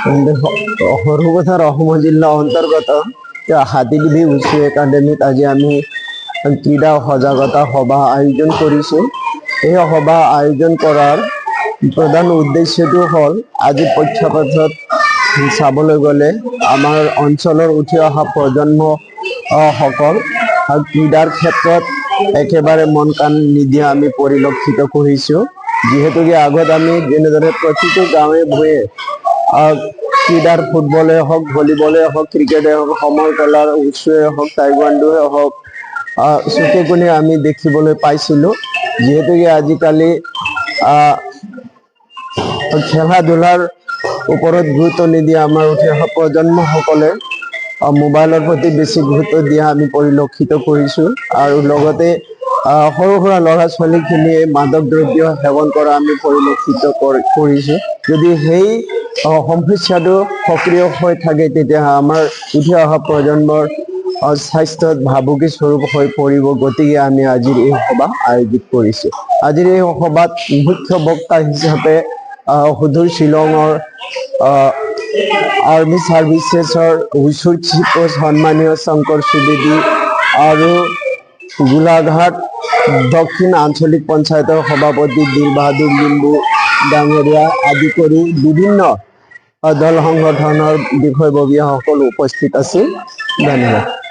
সৰুপথাৰ অসম জিলা অন্তৰ্গত হাতীডিবি উচু একাডেমীত আজি আমি ক্ৰীড়া সজাগতা সভা আয়োজন কৰিছোঁ। এই সভা আয়োজন কৰাৰ প্ৰধান উদ্দেশ্যটো হ'ল, আজি প্ৰেক্ষাপটত চাবলৈ গ'লে আমাৰ অঞ্চলৰ উঠি অহা প্ৰজন্ম সকল ক্ৰীড়াৰ ক্ষেত্ৰত একেবাৰে মন কাণ নিদিয়া আমি পৰিলক্ষিত কৰিছোঁ। যিহেতুকে আগত আমি যেনেদৰে প্ৰতিটো গাঁৱে ভূঞে ক্ৰীড়াৰ ফুটবলে হওক, ভলীবলে হওক, ক্ৰিকেটে হওক, সমৰ কলাৰ উচুৱে হওক, টাইকোৱাণ্ডোৱে হওক, চুকে কোণে আমি দেখিবলৈ পাইছিলোঁ। যিহেতুকে আজিকালি খেলা ধূলাৰ ওপৰত গুৰুত্ব নিদিয়ে আমাৰ উঠি অহা প্ৰজন্মসকলে মোবাইলৰ প্ৰতি বেছি গুৰুত্ব দিয়া আমি পৰিলক্ষিত কৰিছোঁ আৰু লগতে সৰু সুৰা ল'ৰা ছোৱালীখিনিয়ে মাদক দ্ৰব্য সেৱন কৰা আমি পৰিলক্ষিত কৰিছোঁ। যদি সেই সমস্যাটো সক্ৰিয় হৈ থাকে, তেতিয়া আমাৰ উঠি অহা প্ৰজন্মৰ স্বাস্থ্যত ভাবুকি স্বৰূপ হৈ পৰিব। গতিকে আমি আজিৰ এই সভা আয়োজিত কৰিছোঁ। আজিৰ এই সভাত মুখ্য বক্তা হিচাপে সুদূৰ শ্বিলঙৰ আৰ্মি ছাৰ্ভিচেছৰ উচুৰ চিফ সন্মানীয় শংকৰ সুবেদী আৰু গোলাঘাট দক্ষিণ আঞ্চলিক পঞ্চায়তৰ সভাপতি বীৰ বাহাদুৰ লিম্বু ডাঙৰীয়া আদি কৰি বিভিন্ন দল সংগঠনৰ বিষয়ববীয়াসকল উপস্থিত আছিল। ধন্যবাদ।